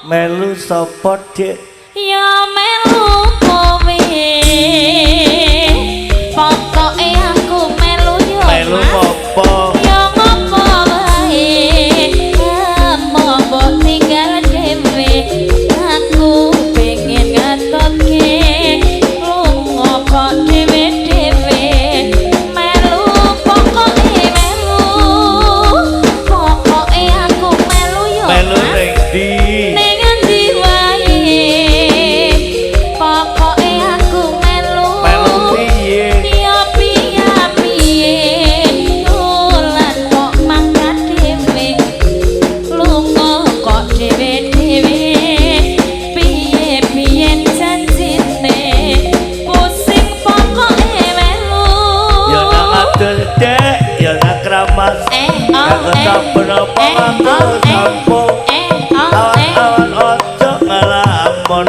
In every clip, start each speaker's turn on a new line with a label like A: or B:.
A: Melu sapa, Dik?
B: Ya melu kowe. Pokoke aku melu yo.
A: Melu
B: Mas.
A: ngopo?
B: Ya ngopo wae. Emo mbok tinggal dhewe. Aku pengen ngetutke lunga kok dhewe-dhewe. Melu pokoke melu. Pokoke aku melu yo.
A: Melu
B: Mas.
A: ning ndi?
B: Ning endi wae. Pokoke aku melu.
A: Melu piye?
B: Ya piye piye dolan kok mangkat dhewe. Lunga kok dhewe-dhewe. Piye piye janjine. Pusing pokoke melu.
A: Ya nang adol, Dek, ya nang Kramas.
B: Eh, oh,
A: Nganggo
B: eh.
A: sampun apa
B: Eh,
A: nganggo
B: oh, eh.
A: sampo.
B: Eh, oh, eh.
A: Awan-awan ojo ngelamun.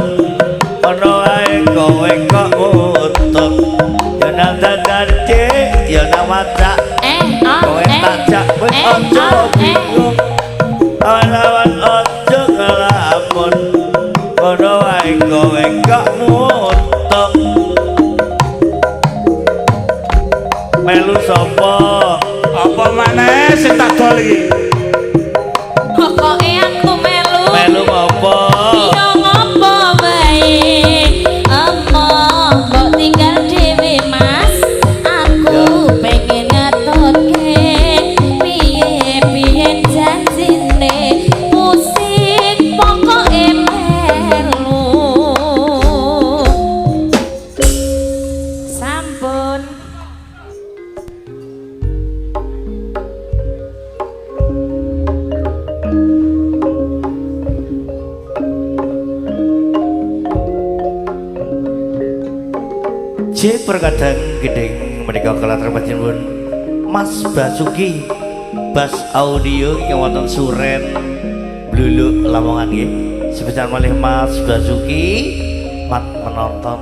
A: Ono wae kowe kok utut. Ya nang dandan, Dik, ya nang macak.
B: Eh, oh,
A: Kowe
B: eh.
A: tajak wis
B: Eh,
A: ojo
B: oh, eh.
A: bingung. Awan-awan ojo ngelamun. Ono wae kowe kok mutung. Melu sapa?
C: Apa maneh sing tak dol iki?
B: Pokoke aku melu.
A: Melu ngopo?
B: Ya ngopo wae. Emoh mbok tinggal dhewe, Mas. Aku pengen ngetutke piye piye janjine. Pusing pokoke melu. Sampun.
A: J perkadang gedeng menika kelatar panjenengan Mas Basuki Bas Audio ingkang wonten Suren Bluluk Lamongan nggih. Sepisan malih Mas Basuki mat menonton.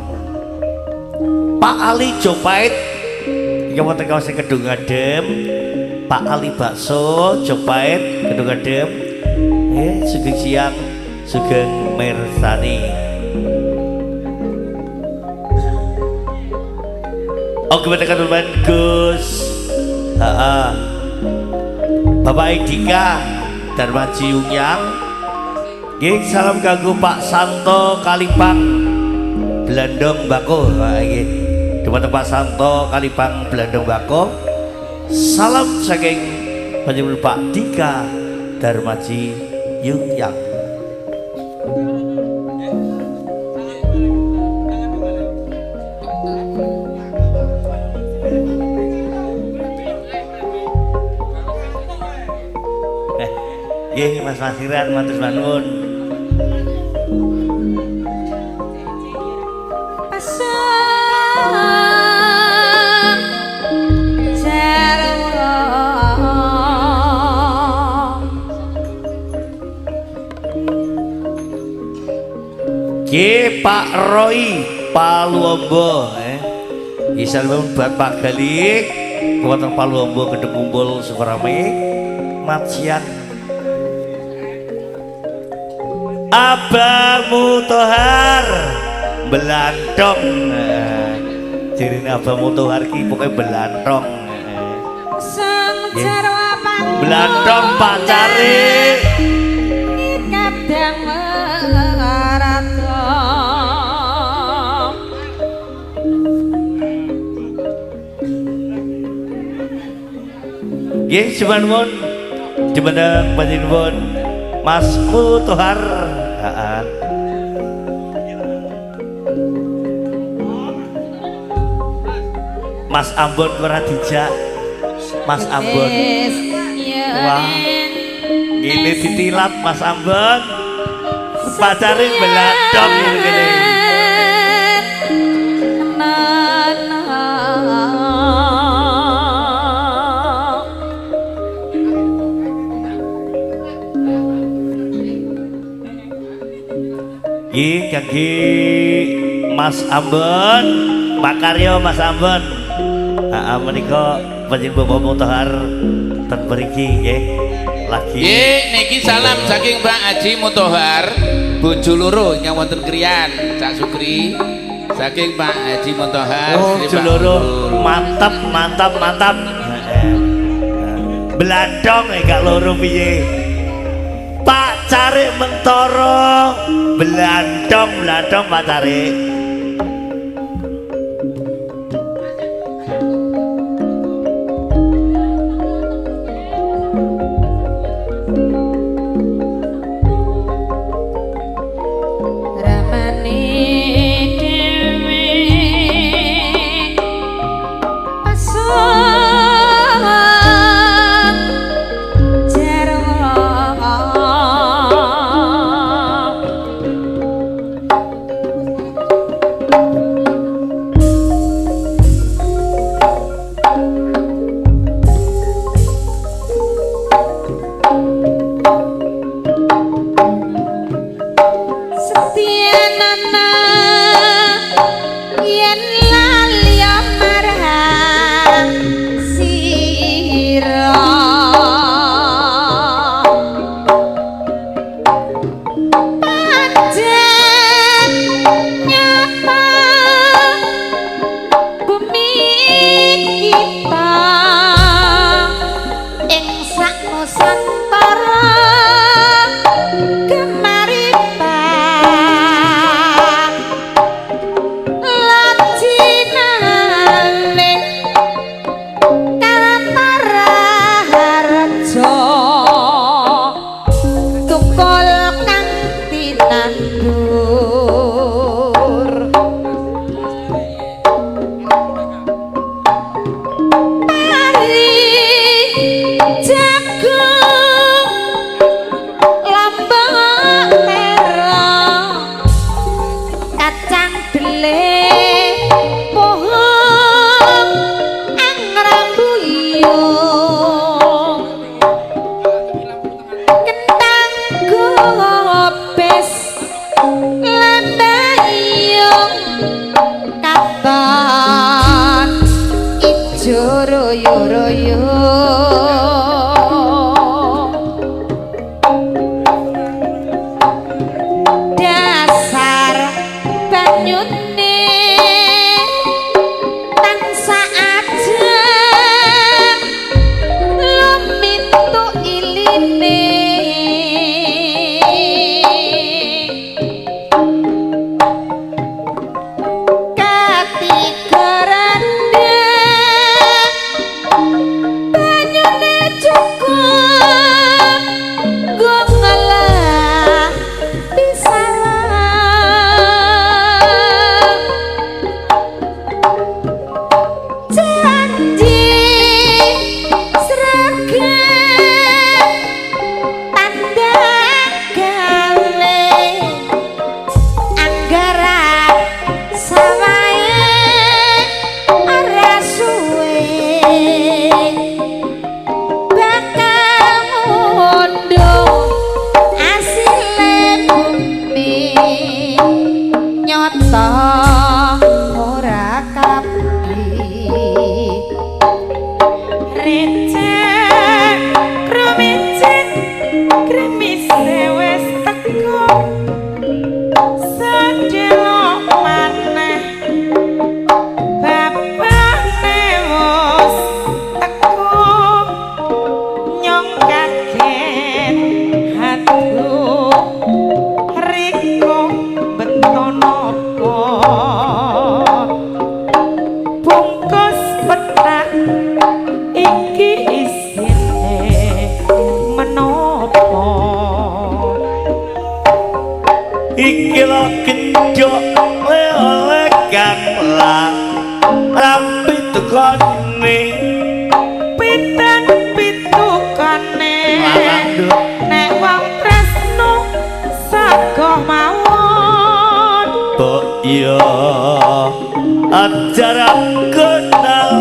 A: Pak Ali Jopait ingkang wonten kawasan Kedung Adem. Pak Ali Bakso Jopait Kedung Adem. Sugeng siang, sugeng mirsani. Oke, tekan teman Gus. Ha. Bapak Dika Darmaji Yungyang. Nggih, salam kanggo Pak Santo Kalipang Blandong Bako. Ha nggih. Dumateng Pak Santo Kalipang Blandong Bako. Salam saking panjenengan Pak Dika Darmaji Yungyang. Nggih, Mas Masiran matur nuwun.
B: Pasang jarwo.
A: Nggih, Pak Roy Paluombo Nggih, salam buat Pak Galik wonten Paluombo Gedung Kumpul Sukarame Matsian. Abah Mutohar belantong. Jirine Abah Mutohar ki pokoke belantong.
B: Sang jarwo panggung.
A: Belantong pacare.
B: Kadang rata.
A: Nggih, suwun jumeneng panjenengan Mas Mutohar. Heeh. Mas Ambon ora dijak. Mas Ambon. Wah. Ngene ditilap Mas Ambon. Pacare beladong ngene. Nggih, kangge Mas Ambon, Makaryo Mas Ambon. Heeh, menika panjenengan Bapak Mutohar ten mriki nggih. Lagi.
D: Nggih, niki salam saking Pak Haji Mutohar, bojo loro ingkang wonten Krian, Cak Sukri. Saking Pak Haji Mutohar,
A: Oh,
D: istri Pak
A: loro
D: Loro.
A: Mantap, mantap, mantap. Blandong gak loro piye? Pak Carik Mentoro, blandong, blandong Pak Carik.
B: Ramane dhewe pasang jarwa Setianana yen lali marang sira pancen nyapa bumi kita ing sak nusantara gemaripan lajinane Kartaraharja tukul kang tinandur pari jagung lombok terong kacang dele pohon angrambuyung kentang gobes lembayung katon ijo royo-royo. Dasar banyune tansah aja lumintu iline katiga rendheng banyune cukup nggo ngelah pisaran janji sregep tandang gawe anggaran sawahe ora suwe bakal ngundung asile bumi nyata ora kapi.
E: Recek krumicit krimise wis teko sedelok maneh bapane wis teko nyong kaget aduh riko betonopo bungkus petak iki isine menopo.
A: Iki lho genjok oleh kang rapi tukone
E: Pitan pitukane
A: Larang, Nduk.
E: Nek wong tresno sagoh mawon.
A: Mbok iya acara kenal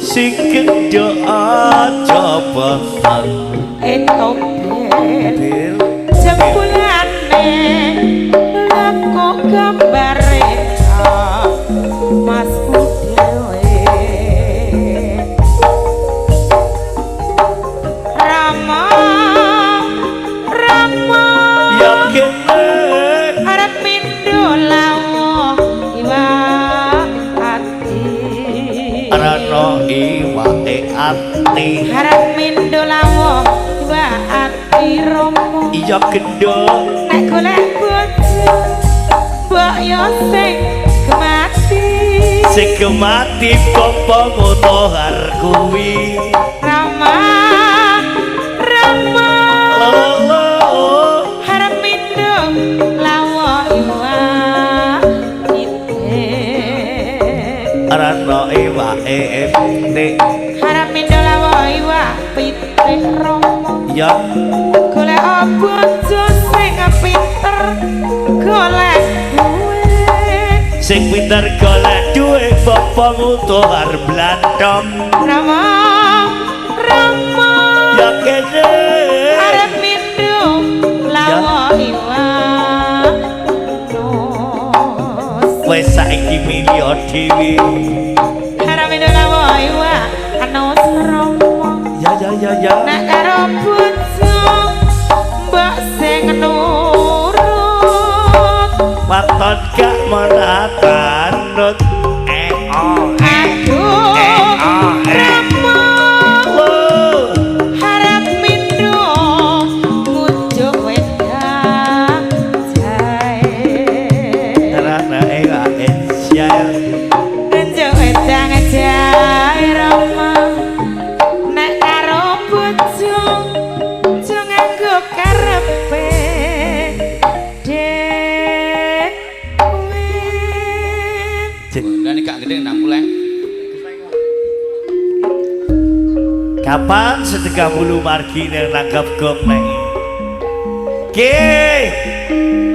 A: si gendok aja bosan.
E: Etobel
A: Bil.
E: Jebulane leko gambare masku dhewe Rama
A: rasane.
E: Harap mindo lawo iwak ati romo.
A: Iya gendhok.
E: Nek golek bojo mbok yo sing gemati.
A: Sing gemati Bapak Mutohar kuwi.
E: Rama Rama
A: Lolo
E: harap mindo lawo iwak pitik.
A: Rano iwake pitik.
E: Harap mindo lawo iwak pitik romo.
A: Ya
E: golek bojo sing pinter golek duwe.
A: Sing pinter golek duwe Bapak Mutohar blanthong.
E: Rama Rama
A: Ya kene
E: arep mindo lawo iwak nus.
A: Wis saiki milih dhewe.
E: Arep mindo lawo iwak nus Rama.
A: Ya ya ya ya.
E: Nek karo bojo mbok sing nurut.
A: Waton gak menatanut.
E: Aduh Rama harap mindo ngujuk wedang jahe.
A: Rana iwake jahe.
E: Ngunjuk wedang jahe Rama. Nek karo bojo aja nganggo karepe dhewe.
D: Lah nek gak gendeng nang mulai.
A: Kapan sedekah bulu margi nang nanggap gong neng. Oke.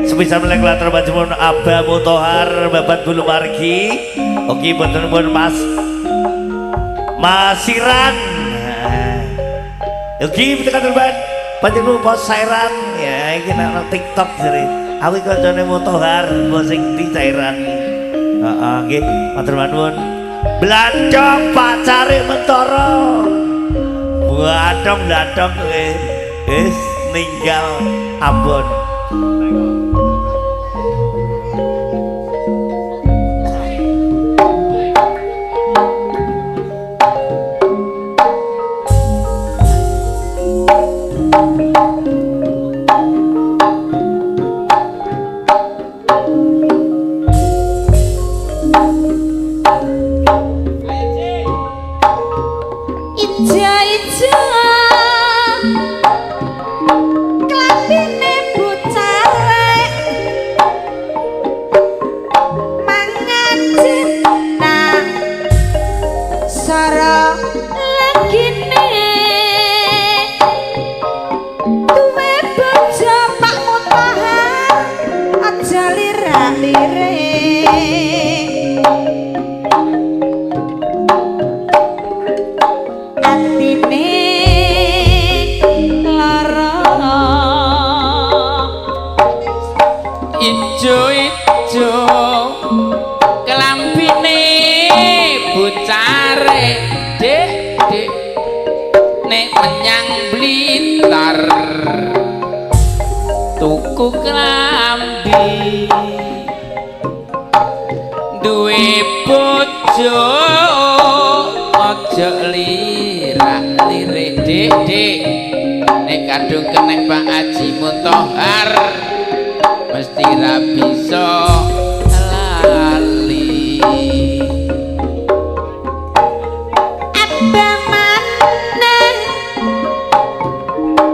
A: Sebisa melek latar bajumun Abah Mutohar babat bulu margi. Oke, boten pun Mas Masiran. Oke, tekan terban. Panjenengan pos cairan ya iki nang TikTok jere. Aku iki kancane Mutohar, mbok sing ndi cairan. Heeh, nggih, matur nuwun. Blandong pacare Mentara. Blandong-blandong wis ninggal Ambon.
B: Ijo-ijo klambine bocah rek mangan jenang sara legine duwe bojo Pak Mutohar aja lirak-lirik. Atine lara
D: Ijo-ijo kelambine bocare Dik Dik nek menyang Blitar tuku klambi duwe bojo aja lirak-lirik Dik Dik nek kadung kenek Pak Haji Mutohar mesti ra bisa lali.
B: Abang maneh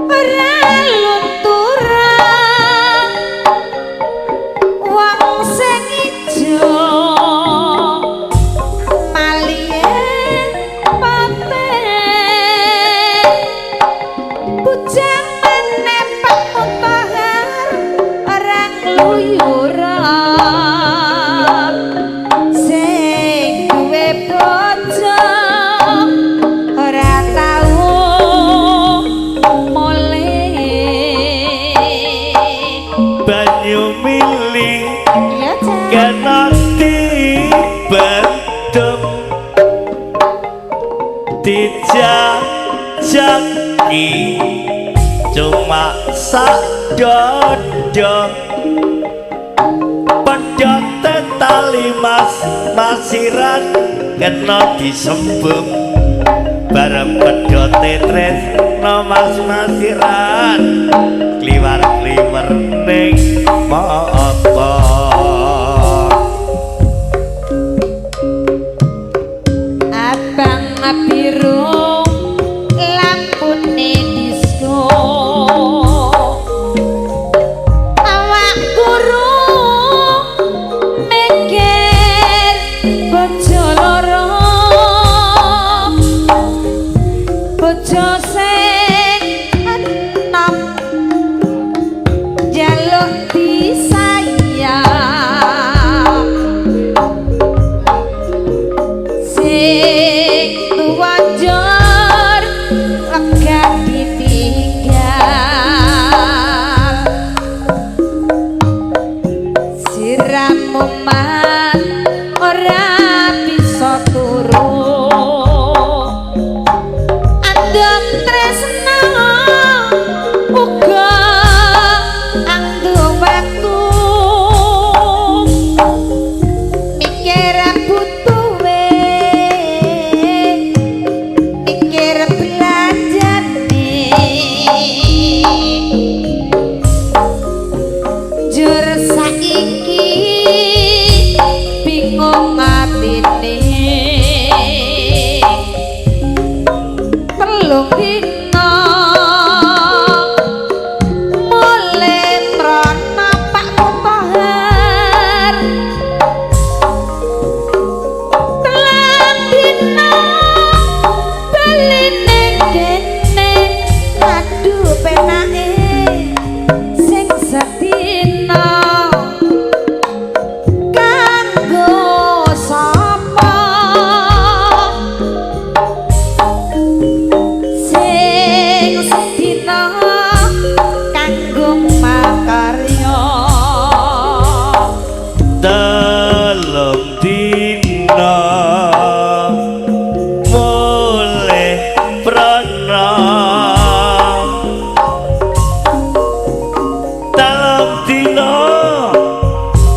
B: ora lunturan wong sing ijo malihe pate bujang maneh Pak Mutohar ora ngluyuran sing duwe bojo ora tau mulih.
A: Banyu mili
B: Iya, Cak.
A: kena dibendung dijajaki cuma sak dodong pedote tali mas masiran kena disembung. Bareng pedote tresno Mas Masiran kliwar-kliwer ning mata.
B: Abang biru lampune disko awak guru mikir bojo loro bojo sing enom njaluk disayang sing tuwa njur lega ditinggal siramu man ora bisa turu andom tresno uga anggo wektu mikir butuhe mikir belanjane njur saiki bingung atine telung dina mulih mrana Pak Mutohar telung dina bali ning kene aduh penake sing sedina kanggo sapa sing sedina kanggo makarya.
A: Telung dina mulih prana telung dina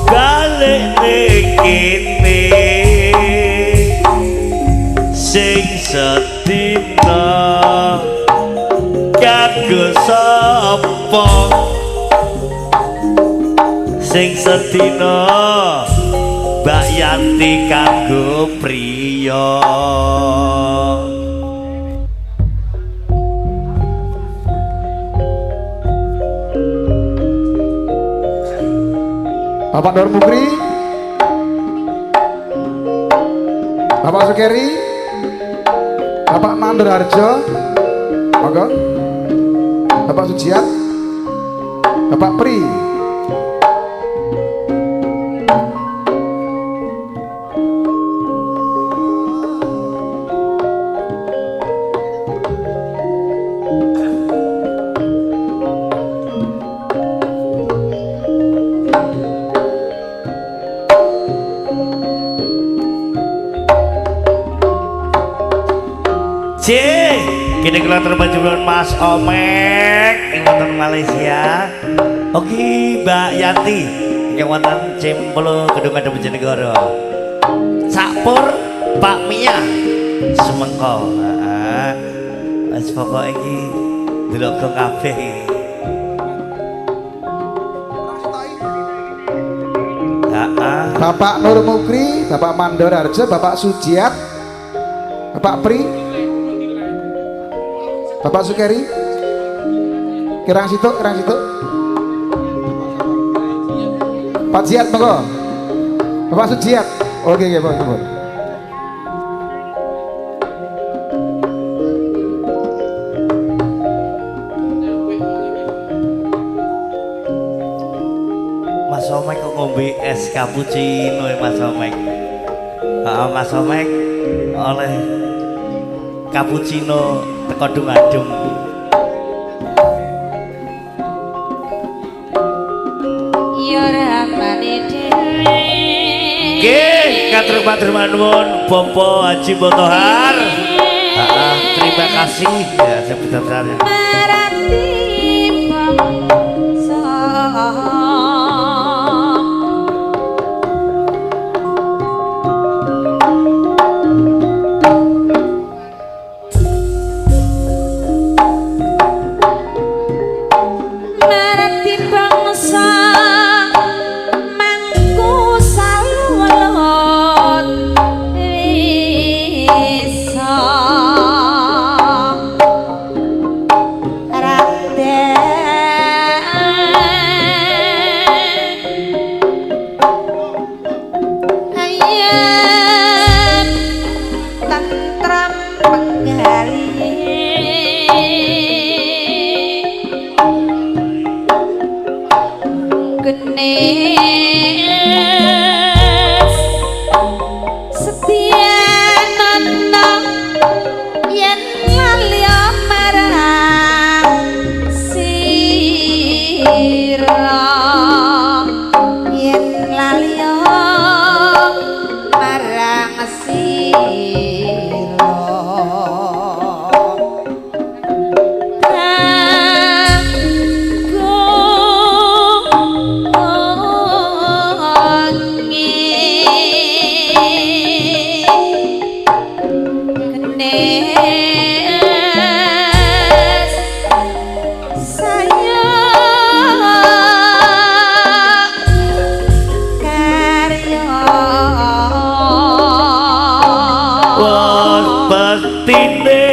A: balik ning kene sing sedina kanggo sapa sing sedina Mbak Yanti kanggo priya.
F: Bapak Nur Mukri, Bapak Sukeri, Bapak Mandor Harjo, monggo, Bapak Sujiat, Bapak Pri,
A: C, kini kula terpanjenengan Mas Omek ing wonten Malaysia. Oke, Mbak Yanti ingkang wonten Cempolo Gedung Adem Bojonegoro. Cakpur Pak Mia Semengko. Heeh. Wis pokoke iki delok kabeh iki. Heeh.
F: Bapak Nur Mukri, Bapak Mandor Harjo, Bapak Sujiat, Bapak Pri, Bapak Sukeri, kirang situ, kirang situ. Pak Jiat monggo. Bapak Sujiat. Oke, oke, Pak. Monggo.
A: Mas Omek kok ngombe es cappuccino ya Mas Omek. Heeh, Mas Omek oleh cappuccino teko Dung Adem.
B: Ya ramane dhewe.
A: Nggih, katur matur nuwun Bapak Haji Mutohar. Heeh, terima kasih ya sebesar-besarnya.
B: Marati bangsa. Genes setia nono yen lali marang sira, yen lali marang sira.
A: Wah, pastine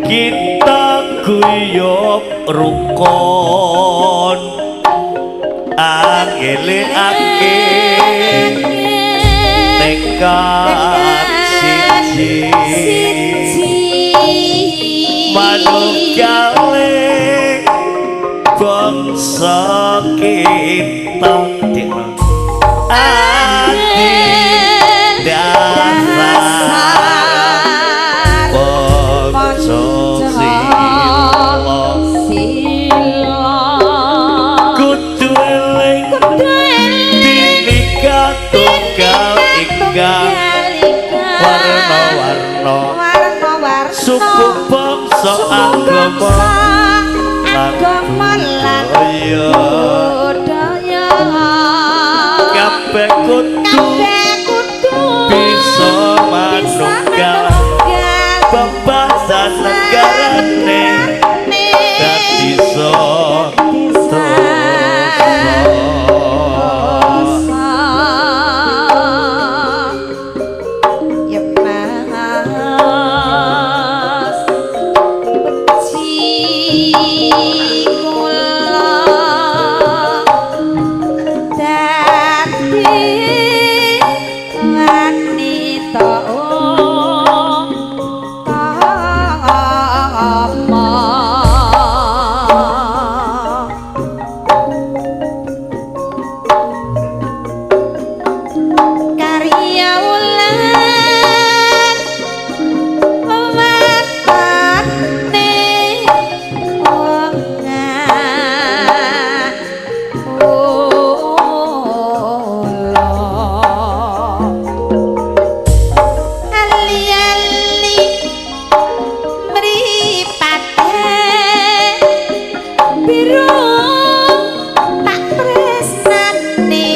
A: kita guyub rukun, angele-ake tekad siji, manunggale bangsa kita, adi dasar Pancasila. Kudu eling Bhinneka Tunggal Ika, warna-warna, suku, bangsa, agama lan budaya, kabeh kudu bisa manunggal bebasan negarane, dadi sentosa.
B: Ya Mas, benci kula dadi wanita utama. Karya wulan wetone wong ngawula. Ali-ali mripate biru tak tresnani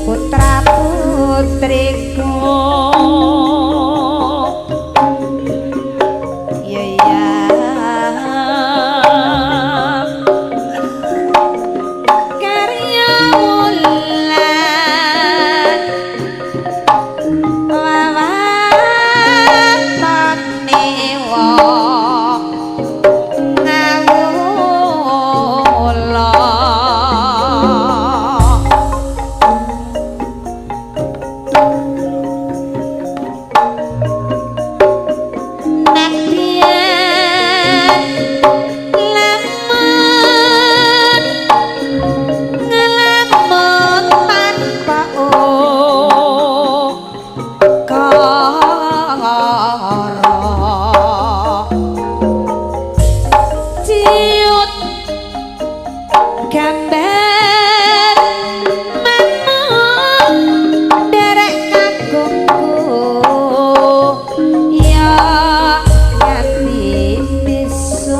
B: putra putriku. Ya ya, karya wulan wawatone wong ngawula. Nadyan lamun ngelamun tanpa ukara, ciut gambar manuk derek kagungku ya nganti besok.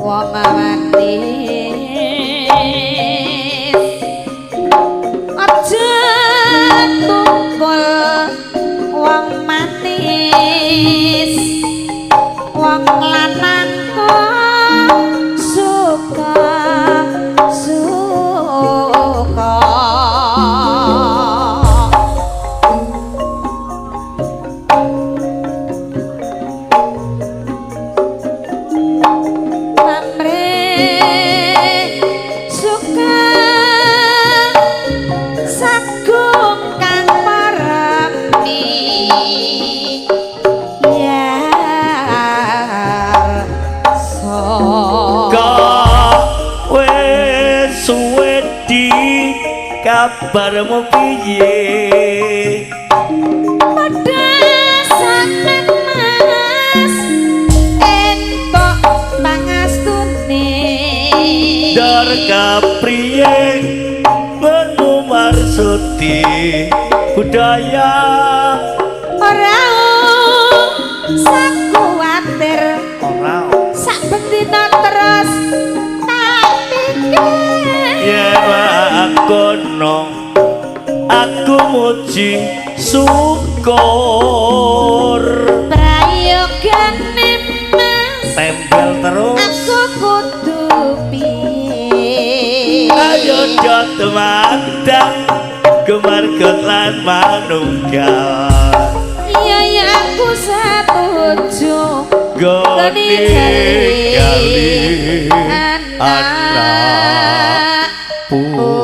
B: Wong manis aja tukul wong manis, wong lanang kok
A: Kabarmu piye?
B: Padha sanget Mas entuk pangastune.
A: Dar kapriye nggonmu marsudi budaya?
B: Ora usah kuwatir,
A: Ora.
B: Sak bendina terus tak pikir.
A: Yen kono aku muji syukur.
B: Prayogane Mas,
A: Tempel terus.
B: Aku kudu piye?
A: Ayo do temadang gemargot lan manunggal.
B: Iya ya, aku setuju.
A: Goni gali
B: anak
A: anak putu.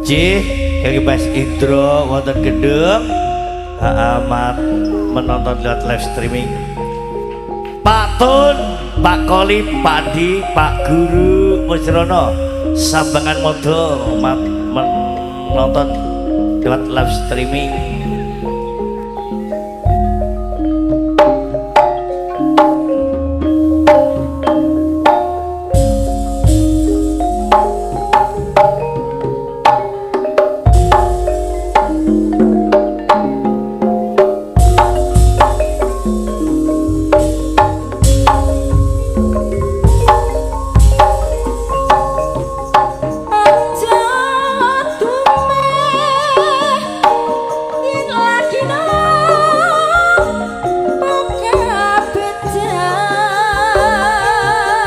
A: Cih, kaki Mas Indro wonten gedung amat menonton lewat live streaming. Pak Tun, Pak Koli, Pak Di, Pak Guru Musrono, Sambangan Modo menonton lewat live streaming.
E: Aja dumeh yen lagi nang pekabejan ngailing ngono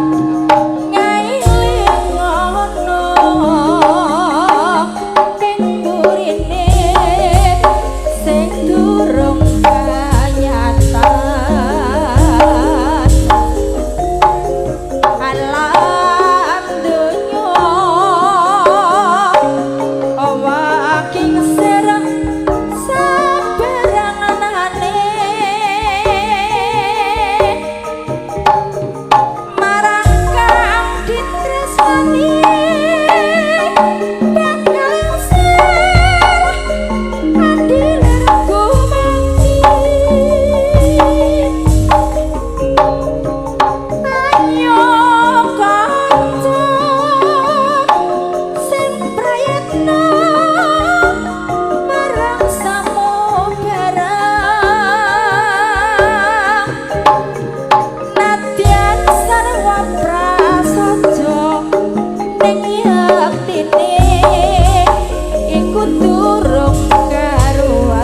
E: ing burine sing durung kanyatan. Alam donya awaking serang saperanganane marang kang ditresnani bakal ser adil gumanti. Ayo kanca sing prayitna marang samubarang nadyan sarwa prasaja ning yektine iku durung karuan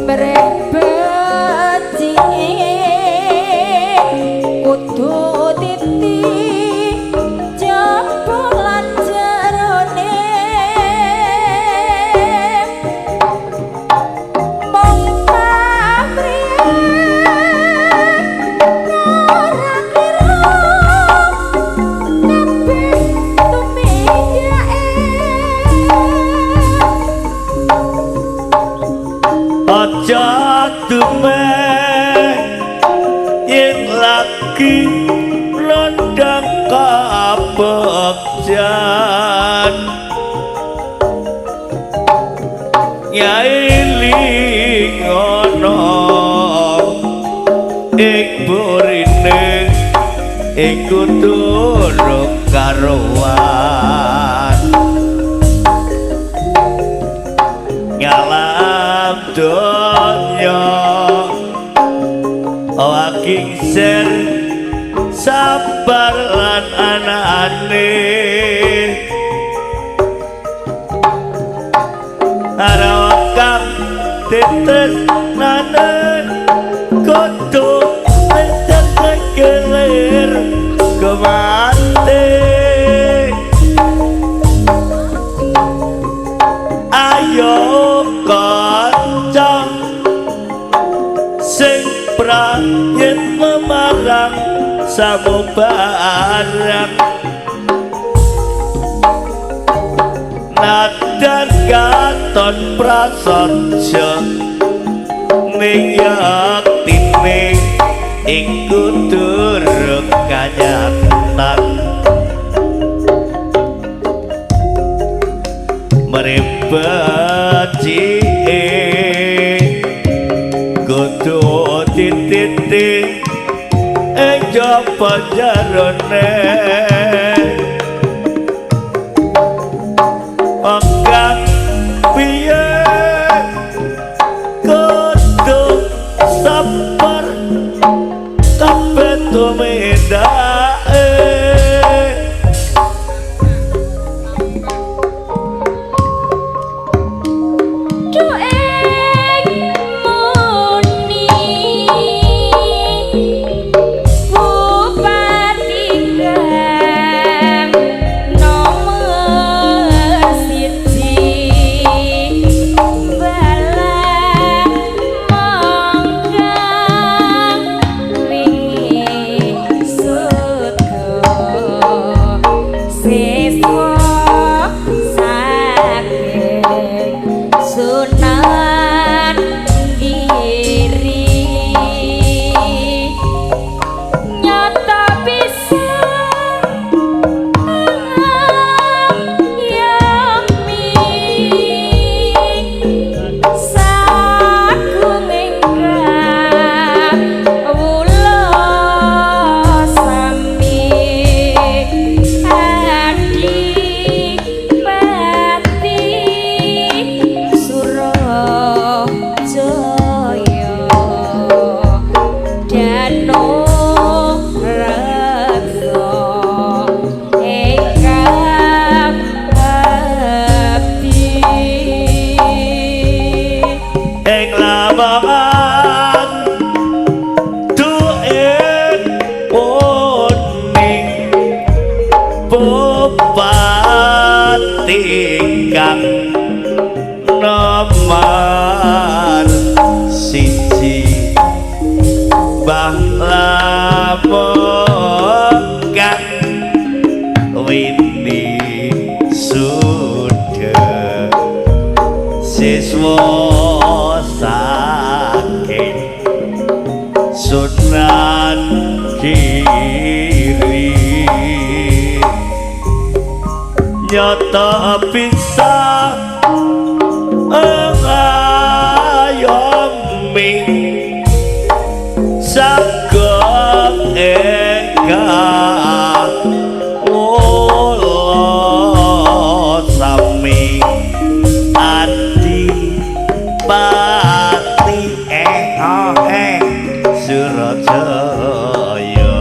E: mrebeci kudu titi jaba lan jerone mung pamrih ora kira kabeh tumindake.
A: Aja dumeh yen lagi nandang kabegjan nyailing ana ing burine iku durung karuan. Ngalam donya waking ser sabar lan anane arawakam titresnanen kudu tetes kelir kemate. katon prasaja ning yektine iku durung kanyatan mrepecike kudu tititi ing jaba jarone Kang piye kudu sabar kabeh tumindake.
B: Duek muni Bupati kang nomor siji bala mongkang wingi suto siswa saking Sunan Giri nyata pisan yami sagung ingkang kawula sami adipati Surajaya dano reksa ingkang abdi.
A: Ing lamongan duit kuning bupati kang nomor siji Mbah Lamongan wini sudah siswa saking Sunan Giri nyata bisa ngayomi sagung ingkang kula sami adipati Surajaya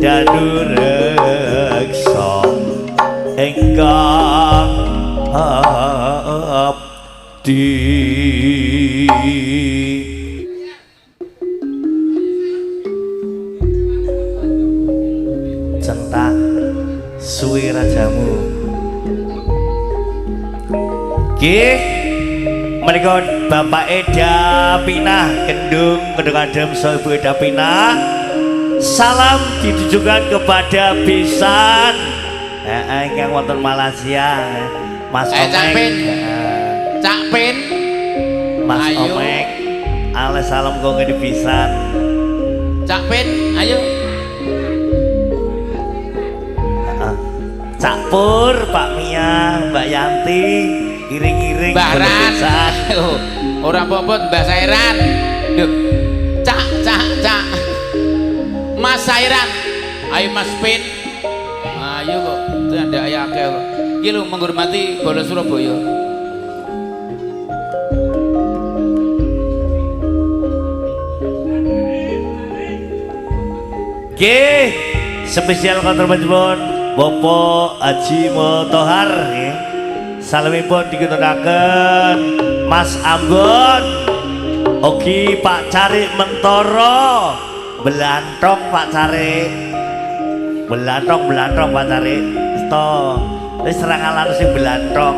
A: danureksa ingkang abdi. Centak suwe rajamu. Nggih, menika Bapak Eda Pinah Kendung Kendung Adem saha Ibu Eda Pinah. Salam ditujukan kepada besan ingkang wonten Malaysia, Mas
D: Cak
A: Omek.
D: Pin. Cak Pin.
A: Mas
D: Ayo.
A: Omek. Ale salam kok ngene pisan.
D: Cak Pin, ayo.
A: Heeh. Cak Pur, Pak Mia, Mbak Yanti, iring-iring
D: Mbah
A: boleh
D: Ran.
A: pisan.
D: Oh, ora apa-apa Mbah Sairan. Duh. Cak, cak, cak. Mas Sairan. Ayo Mas Pin. Ayo kok, itu ada ayah akeh kok. Iki lho menghormati bola Surabaya.
A: Nggih, spesial kontrapun Bapak Haji Motohar nggih. Salamipun dikuntungaken Mas Ambon. Ogi Pak Carik Mentoro. Belantong Pak Carik. Belantong belantong Pak Carik. Sto. Wis serangalan sing belantong.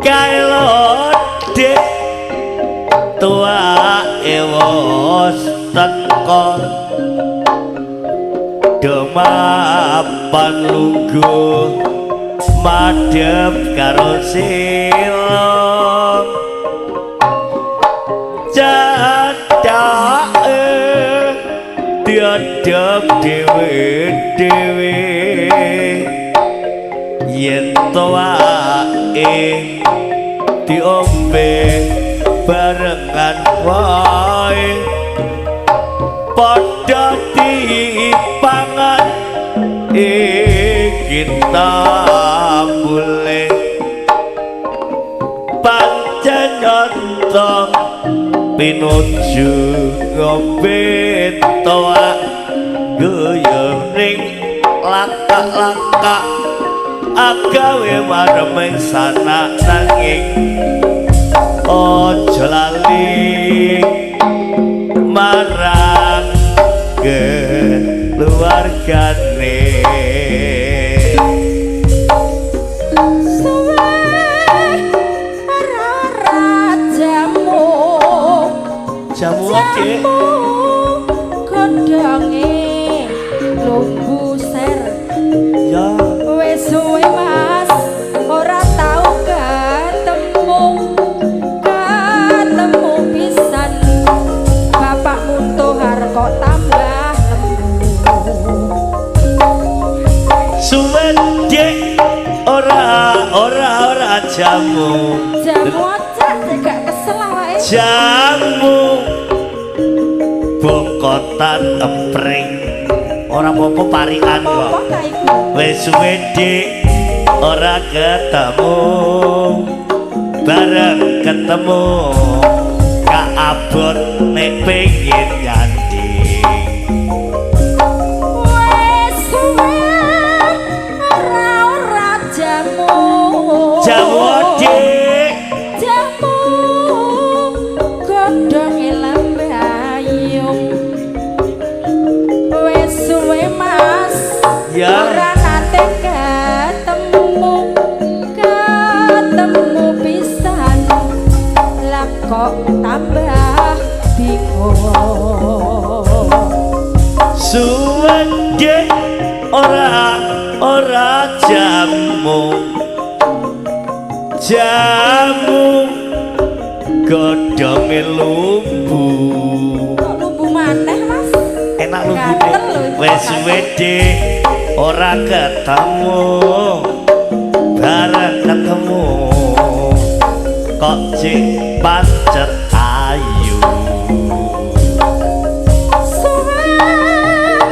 A: Kae lho, Dik, tuwake wis teko, do mapan lungguh madhep karo sila, cacake diadep dhewe-dhewe. Yen tuwake diombe barengan wae, padha dipangan iki tambule. Pancen nyata pinuju ngombe toak, guyu ning lakak-lakak, agawe mareming sanak, nanging aja lali marang keluargane.
B: Suwe ora jamu.
A: Jamu apa?
B: Jamu godhonge lumbu ser.
A: Ya.
B: Wis suwe, Mas, ora tau ketemu, ketemu pisan bapakmu Tohar kok tambah lemu.
A: Suwe, Dik, ora ora ora jamu.
B: Jamu aja gak kesel awake.
A: Jamu bongkotan empring, ora apa-apa, parikan
B: Apa
A: kok.
B: Ta iku?
A: Wis suwe, Dik, ora ketemu, bareng ketemu kaabot nek pengin nyanding.
B: Wis suwe ora ora jamu.
A: Jamu, Dik.
B: Jamu godhonge lembayung. Wis suwe, Mas,
A: Ya.
B: ora nate ketemu, ketemu pisan lah kok tambah bingung.
A: Suwe, Dik, ora ora jamu, jamu godhonge lumbu.
B: Kok lumbu maneh, Mas?
A: Enak lumbune.
B: Gatel lho iki.
A: Wis suwe, Dik, ora ketemu, bareng ketemu kok cik pancet ayu.
B: Suwe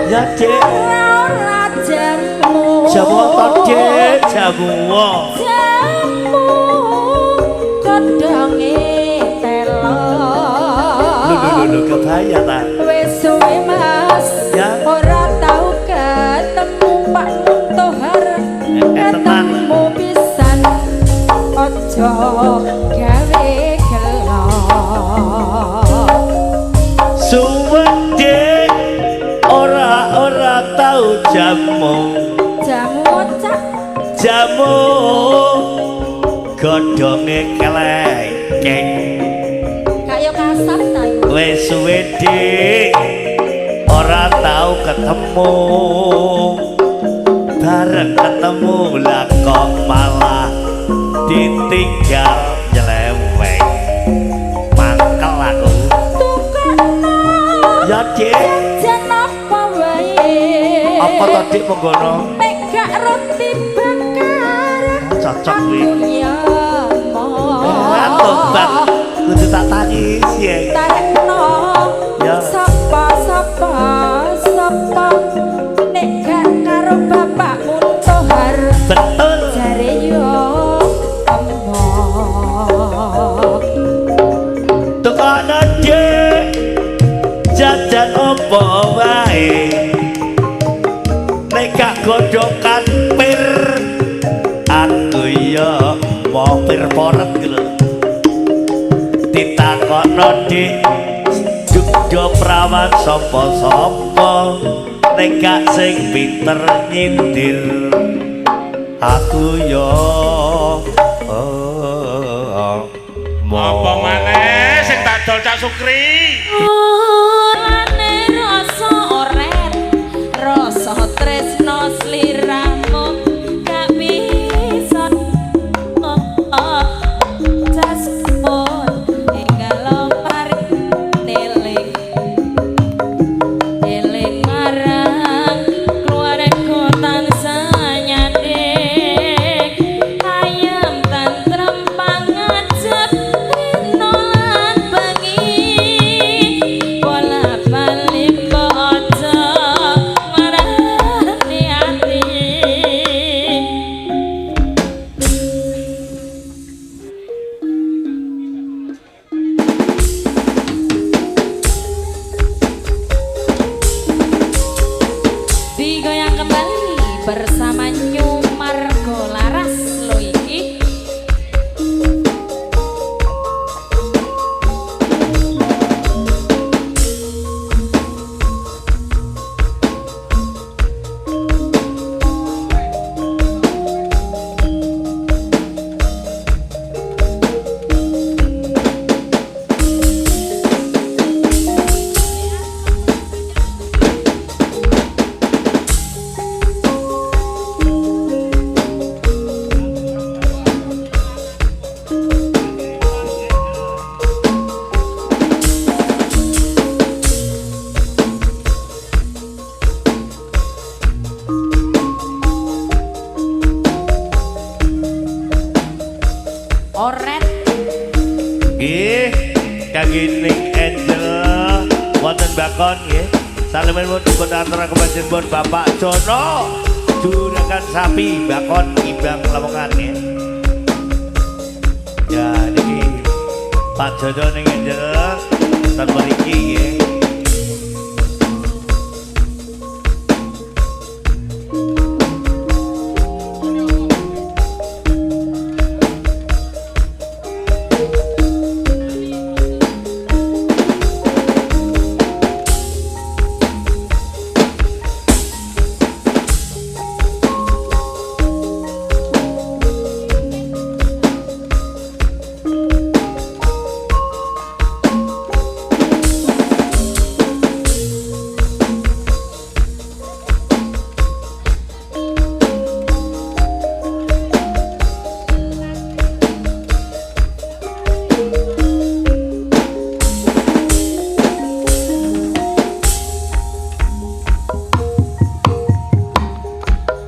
A: Ya, Dik.
B: ora ora jamu.
A: Jamu apa, Dik? Jamu apa?
B: Jamu godhonge telo.
A: Lho lho lho, kebaya ta?
B: Wis suwe, Mas,
A: Ya.
B: ora tau ketemu Pak Muntohar.
A: Tenan.
B: Ketemu pisan aja gawe gelo.
A: Suwe, Dik, ora ora tau jamu.
B: Jamu cak.
A: Jamu godhonge klengkeng.
B: Kaya kasar ta iku?
A: Wis suwe, Dik, ora tau ketemu, bareng ketemu lah kok malah ditinggal nyeleweng, mangkel aku.
B: Tukokno
A: Ya, Dik.
B: jajan apa wae.
A: Apa to, Dik, mengkono?
B: Nek gak roti bakar,
A: Cocok kuwi.
B: aku ya emoh.
A: Tobat kudu tak tangis ya.
B: Tarekno.
A: Ya.
B: Sapa sapa sapa nek gak karo bapakmu Tohar?
A: Betul.
B: Jare yo emoh.
A: Tukokno, Dik, jajan apa wae, nek gak godhokan pir aku ya mau. Pir poret gitu lho. Ditakokno, Dik, duda prawan sapa-sapa nek gak sing pinter nyindir, aku ya oh.
C: didol Cak Sukri.
B: Ulane rasa oret, rasa tresno sliramu gak bisa jaspun enggal lomar neling eling marang keluarga tansah nyandhing ayem tentrem pangajep rino lan bengi bola bali mbok aja marani ati. Digoyang kembali bersama New Margo Laras lo iki. Oret.
A: Nggih, kangge Ning Angel wonten Bakon nggih. Salemipun dipun aturaken panjenengan Bapak Jono juragan sapi Bakon Imbang Lamongan nggih. Ya niki Pak Jono Ning Angel ten mriki nggih.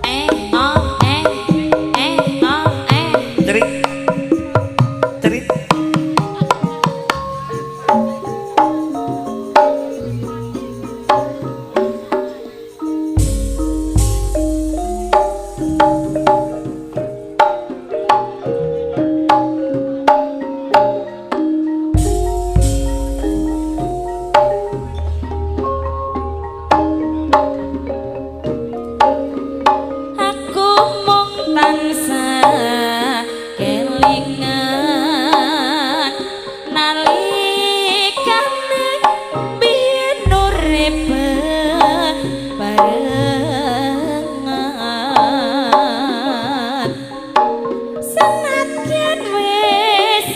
B: E O E E O E.
A: Cerit. Cerit.
B: Aku mung tansah kelingan nalikane biyen urip barengan senadyan wis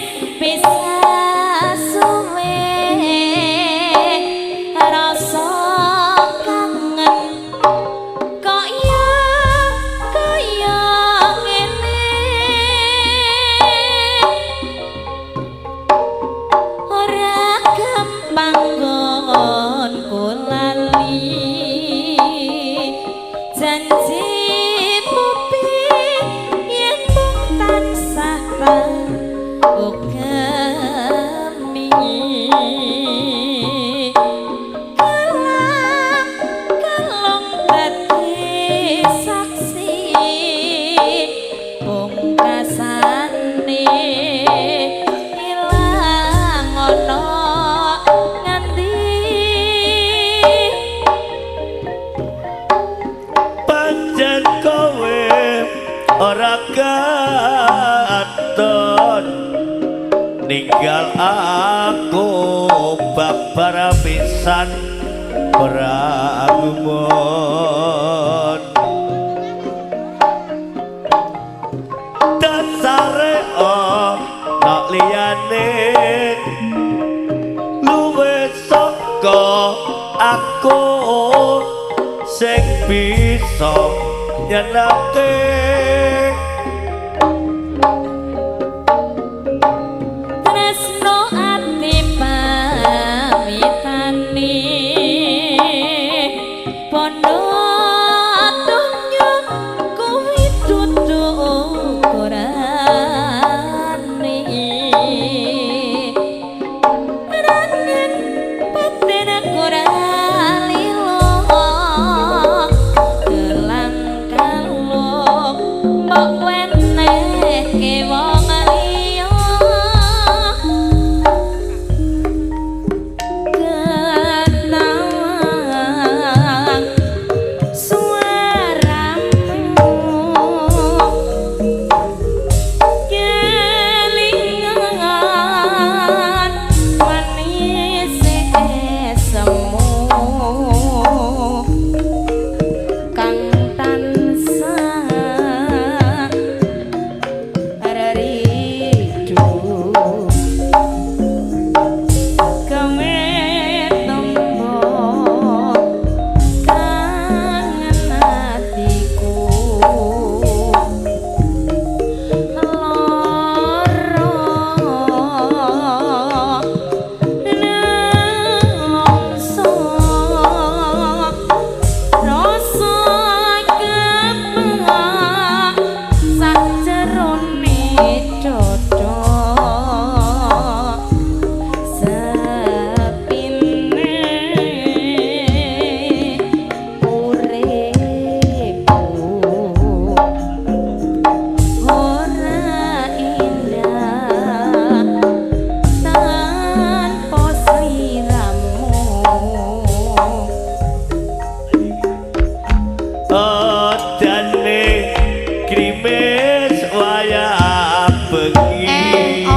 B: pisah suwe rasa kangen kok ya kaya ngene ora gampang nggonku lali janjimu yen mung tansah tak ugemi kalang kalung dadi saksi pungkasane ilang ana ngendi.
A: Pancen kowe ora katon ninggal aku babar pisan ora gumun dasare ana liyane bisa nyenengke.
B: Tresno ati pamitane pondo donya kuwi dudu ukurane ranen paten ora lilo kelang kalung mbok wenehke wong liya kenang suaramu kelingan manis esemu kang tansah ridu kemetombo kangen atiku lara nelongso rasa kepengak sajerone dada sepine uripku ora indah tanpa sliramu.
A: Odane grimis wayah bengi.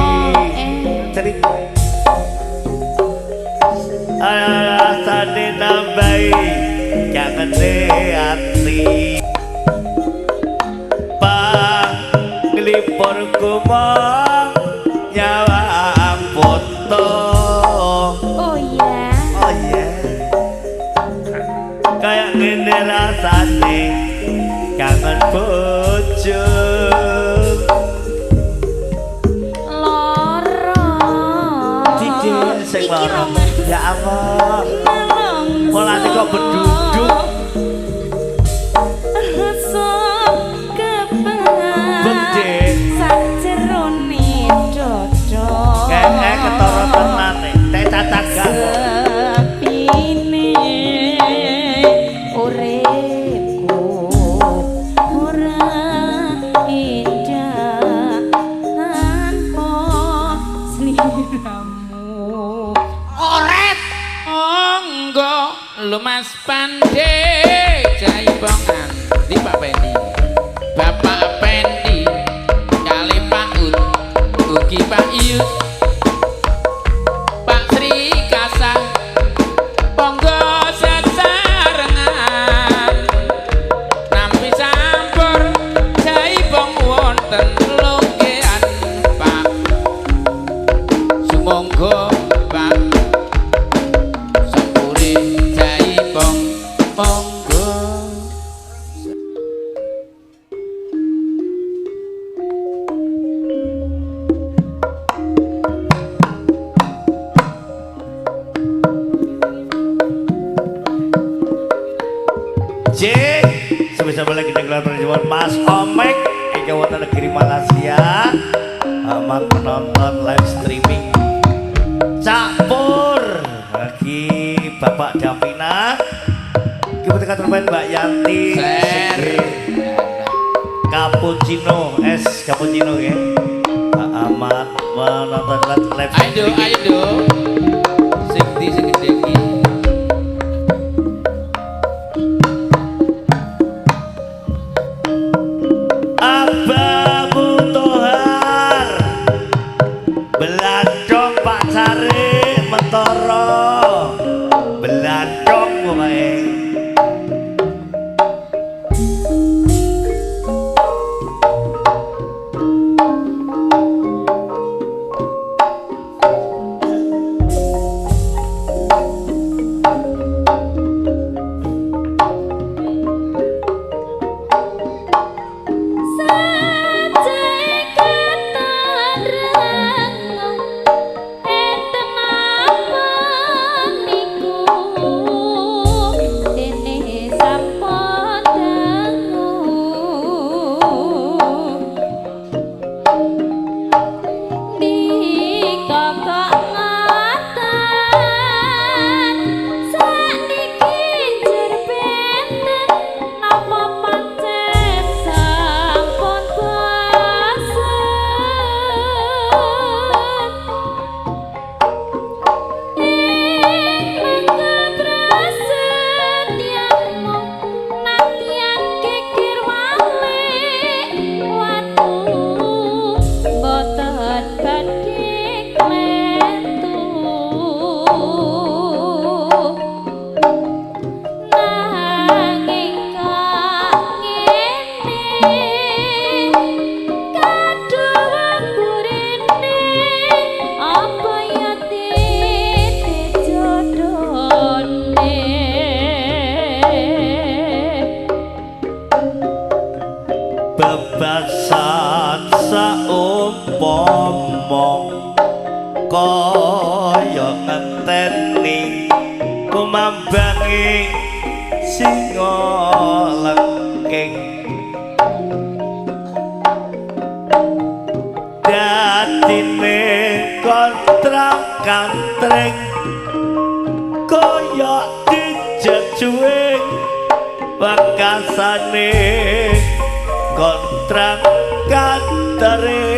A: Cerit rasane nambahi kangene ati. Panglipur kumong nyawang foto.
B: Oh iya.
A: Oh iya. Kayak ngene rasane kangen bojo.
B: Loro.
A: Didin sing
B: Iki
A: loro.
B: lho, Mas.
A: Ya Allah.
B: Nelongso.
A: Mulane kok beduduk.
B: Rasa kepengak
A: Bedhe.
B: sajerone dada.
A: Keke ketara tenan e. Tek cacak gak.
B: Sepine uripku ora indah tanpa sliramu.
D: Oret. Monggo lho Mas Pande jaipongan di Pak Pendi. Bapak Pendi kali Pak Ut ugi Pak Iyus Pak Sri Kasah monggo sesarengan nampi sampur jaipong wonten longgean Pak sumangga Pak sampure jaipong monggo.
A: J. Sebisa lagi kita perjuangan Mas Omek ingkang wonten negeri Malaysia. Amat menonton live streaming. Cak Pur bagi Bapak Davina. Kita termain Mbak Yanti.
D: Ser.
A: Cappuccino, es cappuccino ya. Pak Ahmad menonton live
D: Ayo do,
A: streaming.
D: ayo do. Sing di sing gede iki.
A: Abah Mutohar Belandong Pak Cari Mentoro Belandong pokoknya. Omong kaya ngenteni kumambangi singa lengking dadine kontrak kantring kaya dijejuing pakasane kontrak kantring.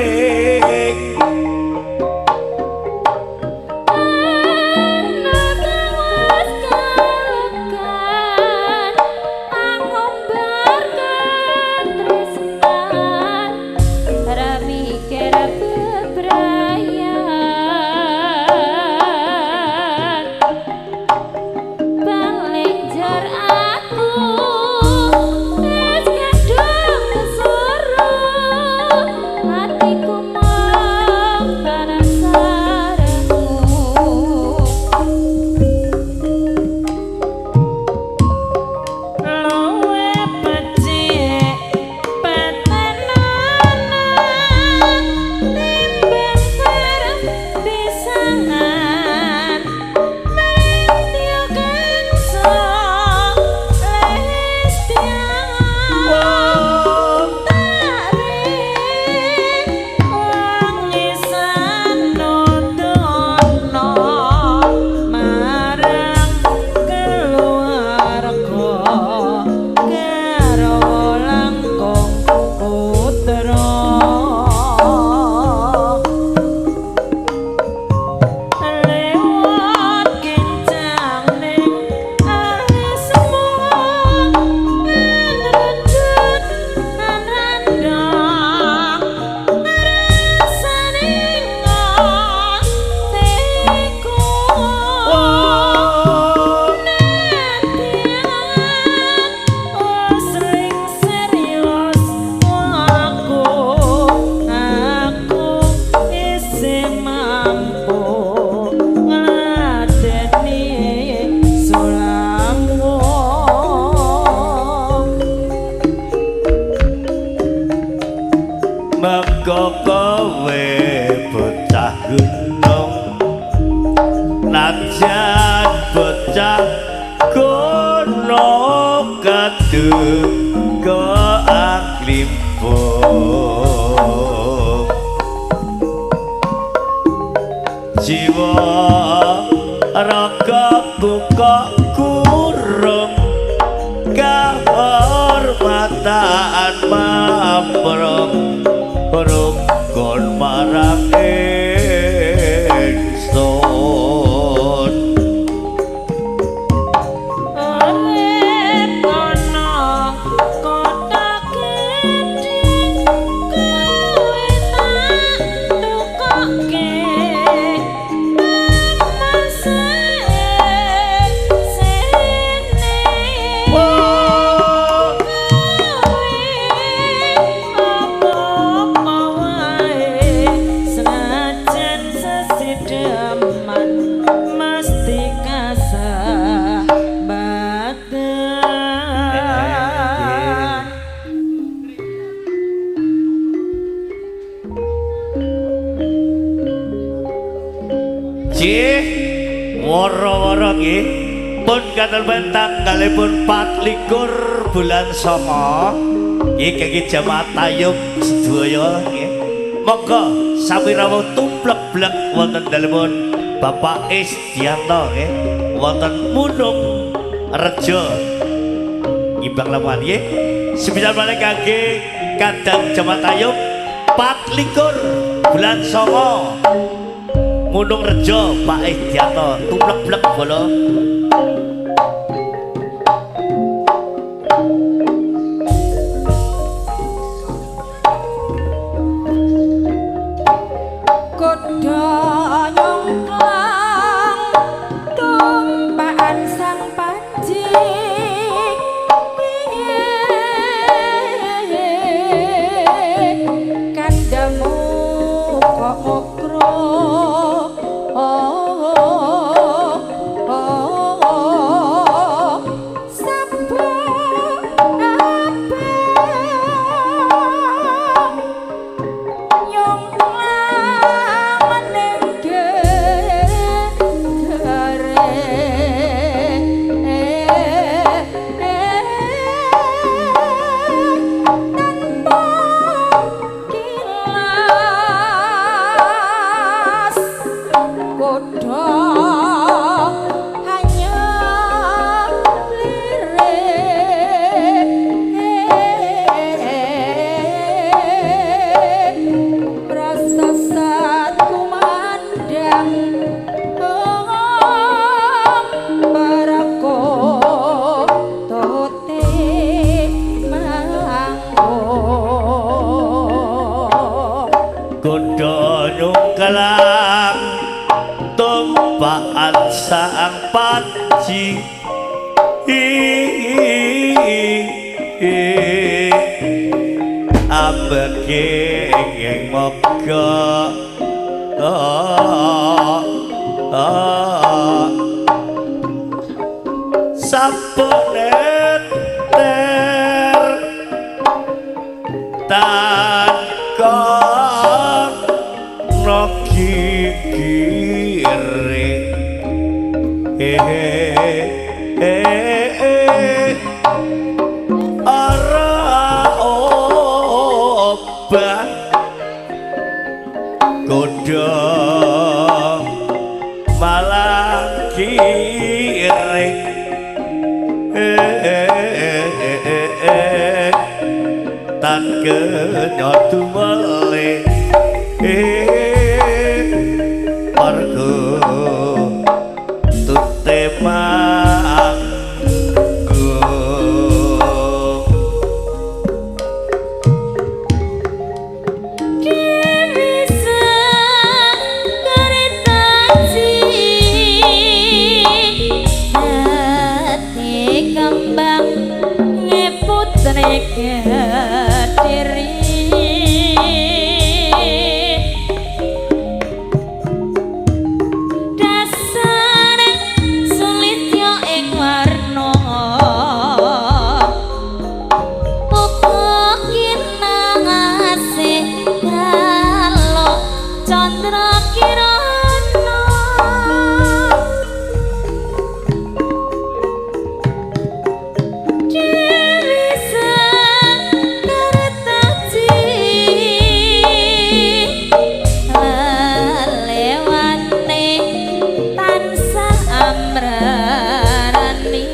A: Tanggalipun 24 bulan 9 nggih kangge jamaah tayub sedaya nggih. Monggo sami rawuh tumplek-blek wonten dalemipun Bapak Isdianto nggih wonten Munung Rejo Ngimbang Lamongan nggih. Sepisan malih kangge kadang jamaah tayub 24 bulan 9 Munung Rejo Pak Isdianto tumplek-blek bolo.
E: Yong
A: nyungkelang tumpakan sang panji ambeging moga sampun ter tan kono gigire ora obah godho malah kiring tan kenya dumele margo tute manggung.
B: Dewi Sekartaji dadi kembang ngeputre Kediri dasar sulitya ing warna uga kinasih kalo candra kirana. Dewi Sekartaji lelewane tansah amrarani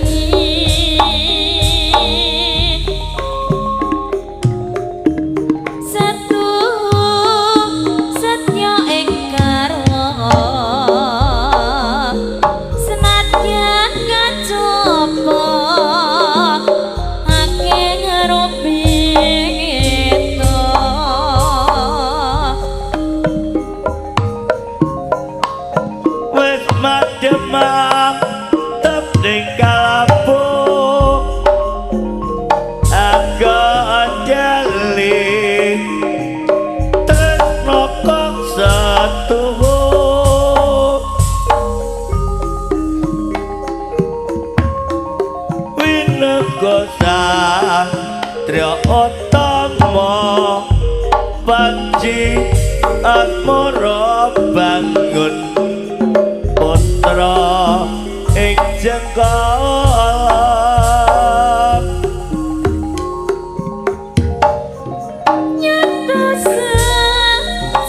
B: setu setya ing garwa senadyan kacoba akeh ngrubingeto.
A: Wis mademang tep ning kalabu anggo deli tresno kang setuhu winego satria utama panji asmara bangun putra ing jengkala.
B: Nyata sejarahe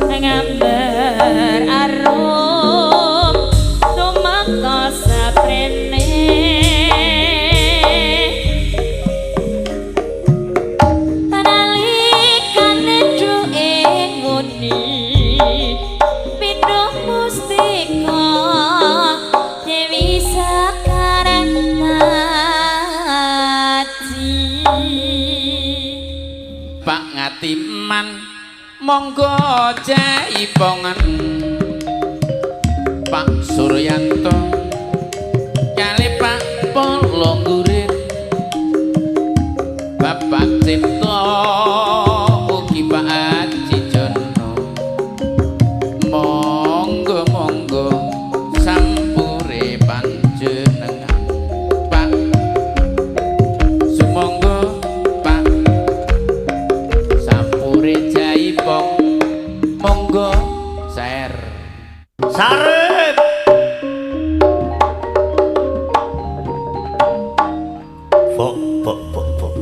B: ngamber arum tumeka saprene nalikane duwe nguni pindho mustika Dewi Sekartaji.
D: Pak Ngatiman monggo jaipongan Pak Suryanto kali Pak Polonggurit Bapak Cipto ugi Pak Haji Jono monggo monggo sampure panjenengan Pak sumonggo Pak sampure jaipong monggo ser.
A: Sarip bok bok bok bok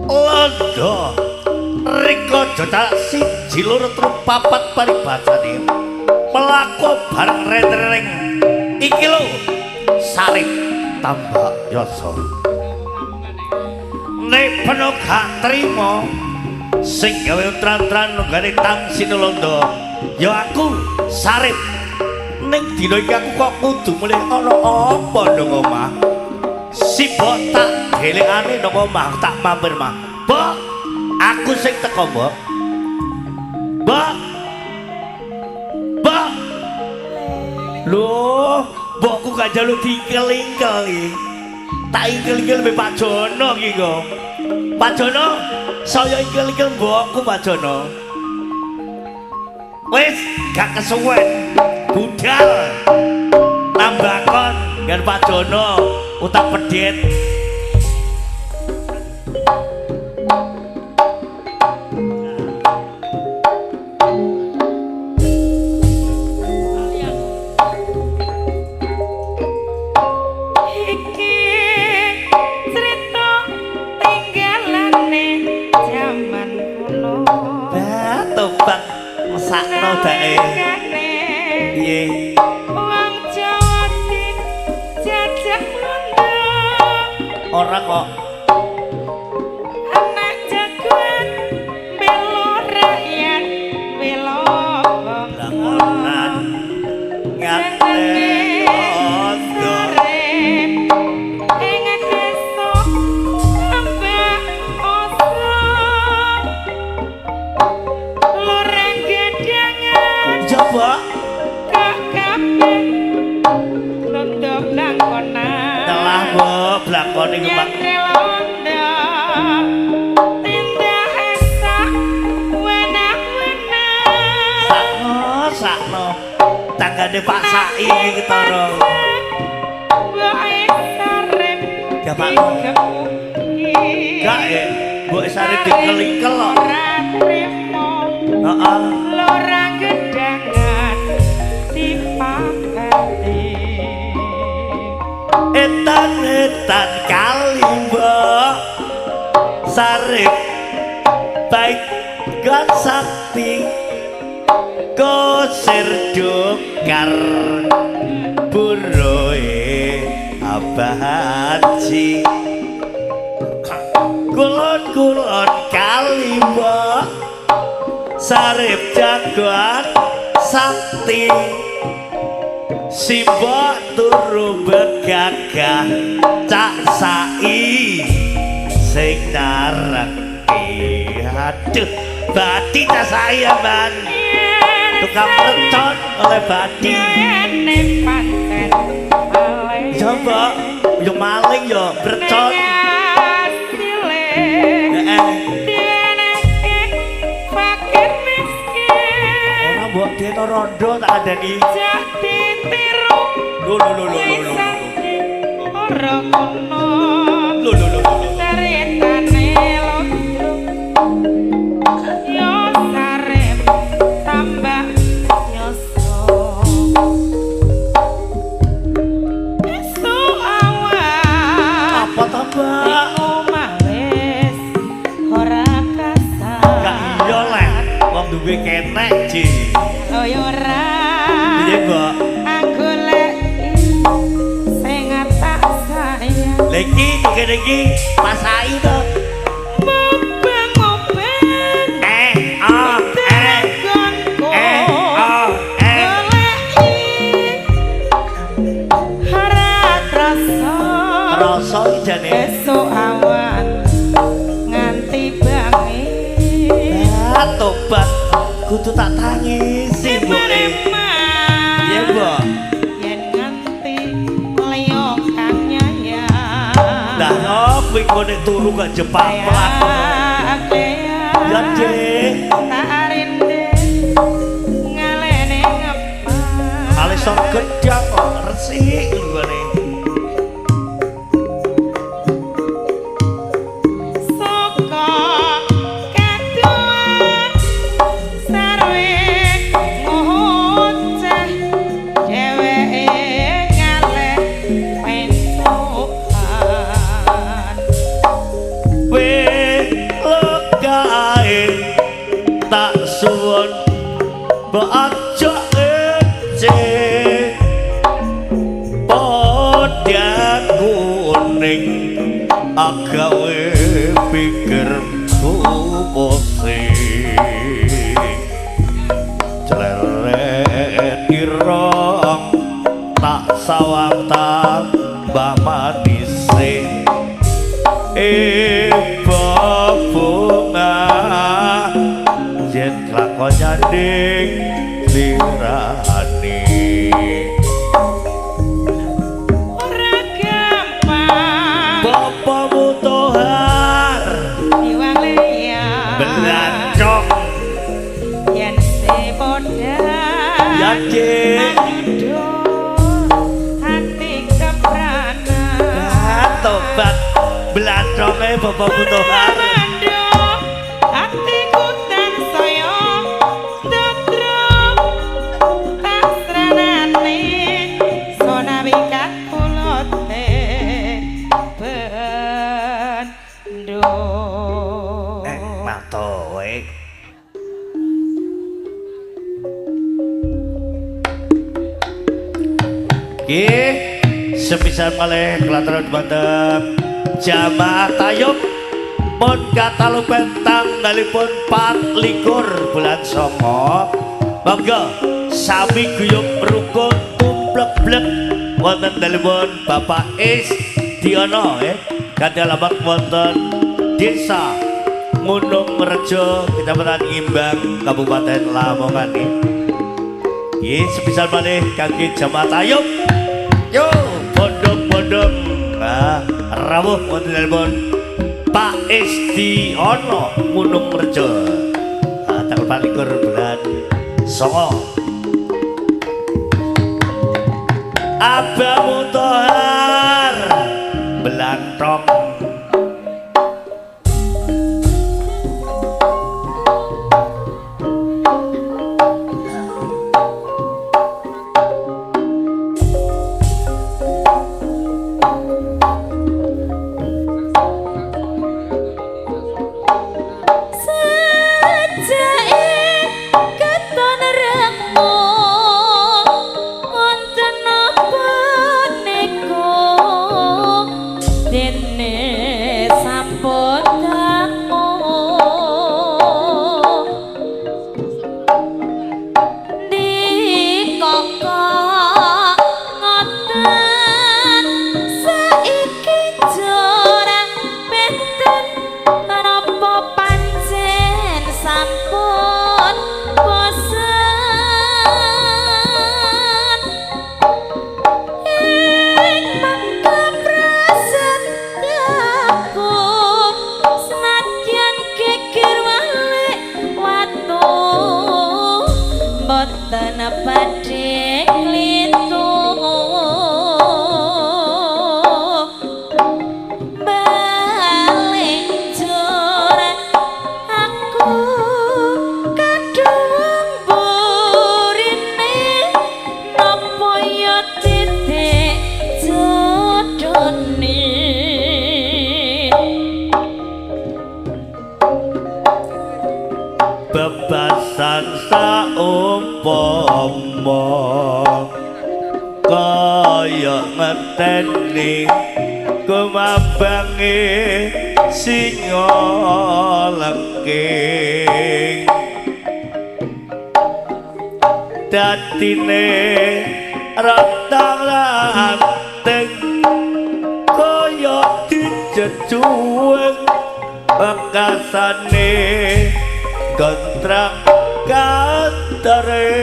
A: londo rika jajal siji loro telu papat paribasane mlaku bareng reng iki lho Sarip tambah yasa nek peno gak trimo sing gawe tran-tran nunggane Tangsin Londo ya aku Sarip. Ning dina iki aku kok kudu mulih ana apa nang omah. Sibok tak delekane nang omah tak mampir mah. Bok Aku sing teko, Mbok. Mbok. Mbok. Loh, mbokku gak njaluk diingkel-ingkel iki. Tak ingkel-ingkel mbek Pak Jono iki kok. Pak Jono, saya ingkel-ingkel mbokku Pak Jono. Wis, gak kesuwen. Budal. Tambakon dengan Pak Jono, utang pedet.
E: Iki cerita tinggalane jaman kuno.
A: Bah, tobat mesakno dae.
E: Nalikane
A: Piye?
E: wong Jawa dijajah Londo.
A: Ora kok.
E: Anak jagoan bela rakyat, bela bangsa.
A: Lakonan ngate ondo.
E: Sarep ing desa Tambak Oso. Loreng gedangan
A: Coba
E: kok kabeh londo blangkonan.
A: telah mbok blangkon iku Pak.
E: Nyandre londo tindak sak wenang-wenang.
A: Sakno, sakno. Tanggane Pak Sai iki ketara.
E: Mboke Sarip
A: Ya, Pak. Gak ya, mbok Sarip dikel-ikel kok.
E: Ora trimo
A: Heeh.
E: lorang gedangan dipakati.
A: Etan etan kali mbok Sarip baik gan sakti kosir dokar buroe Abah Haji kulon-kulon kali mbok Sarip jagoan sakti simbok turu begagah Cak Sai sing nareke. Aduh, bati Cak Sai ya, Ban. Tukang plecon oleh bati.
E: Ene pancen maling.
A: Coba yo maling yo plecon.
E: Ning asile
A: Heeh.
E: diwenehke fakir miskin.
A: Ora mbok deno rondo tak kandhani.
E: Jak ditiru
A: Lho lho lho lho lho.
E: Ora kono.
A: Lho lho lho lho.
E: Ceritane londro yo Sarip tambah yoso. Esuk awan
A: Apa ta, Mbak?
E: ing omah wis ora kasar.
A: Gak iya leh, wong duwe kenek, Ji.
E: Oh ya ora.
A: Piye, Mbok?
E: Anggoleki sing tak sayang.
A: Lha iki kene iki Pak Sai to.
E: Mubeng-mubeng
A: Eh, ah, eh,
E: gonku.
A: eh, ah, eh.
E: Goleki ora krasa.
A: Rasa iki jane.
E: Esuk awan nganti bengi.
A: Ah, tobat. Kudu tak tangisi, Mbok. Piye, Mbok?
E: Yen nganti liya kang nyayang.
A: Lah ngopo iku nek turu gak jepaplak. Ya, Dik.
E: Tak rinde ngalene ngepas.
A: Ale sor gedang kok resik nggone.
E: Saka kaduan sarwe ngoceh dheweke ngaleh pentukan.
A: We lokae tak suwun mbok aja ece padha kuning agawe pikir pusing cleret irong tak sawang tambah manise bunga Kon nyanding lirane.
E: Ora gampang
A: Bapak Mutohar
E: diwang liya
A: belancong
E: yen sepodha
A: yakin
E: hati keprana.
A: Tobat belaconge Bapak Mutohar.
E: Atiku tansaya tetrep tasranane sonawi kakulote bendo.
A: Mato kowe. Nggih, sepisan malih kelaturan dumateng jamaah tayub pun katalupen tanggalipun 24 bulan 9. Monggo sami guyub rukun tumplek-blek wonten dalemipun Bapak Isdiono kanthi alamat wonten Desa Gunung Rejo, Kecamatan Ngimbang, Kabupaten Lamongan. Nggih, sepisan malih kangge jamaah tayub. Yo, bondong-bondong. Nah, rawuh wonten dalemipun Pak Isdiono Gunung Rejo. Nah, tanggal 24 bulan 9. Abah Mutohar belantong. Bebasan saumpama kaya ngeteni kumambange singa lengking dadine rentang ranting kaya dijejuweng bekasane kontrak kantering.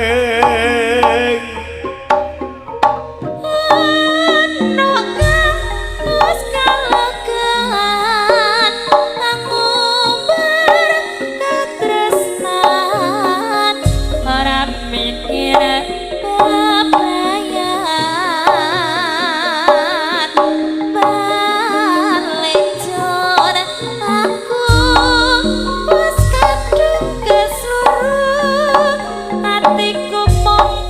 B: Ono kang wis kalekan ngumbar katresnan ora mikir bebayat balik jon aku wis kadung kesuruh atiku mung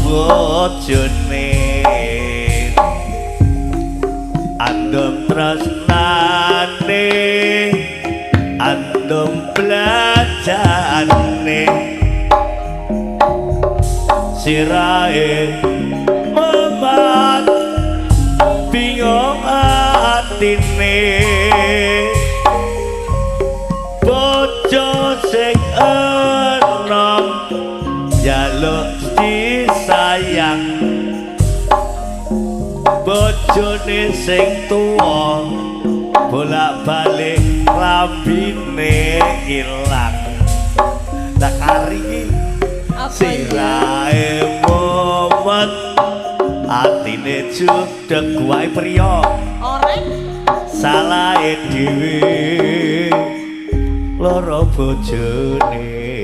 A: Bojone andum tresnane, andum belanjane, sirahe memat, bingung atine. Bojo sing enom njaluk disayang, bojone sing tuwa bolak-balik lambine ilang. Lah kari iki
B: Apa ya?
A: Sirahe mumet, atine judeg wae priya.
B: Ora.
A: Salahe dhewe loro bojone.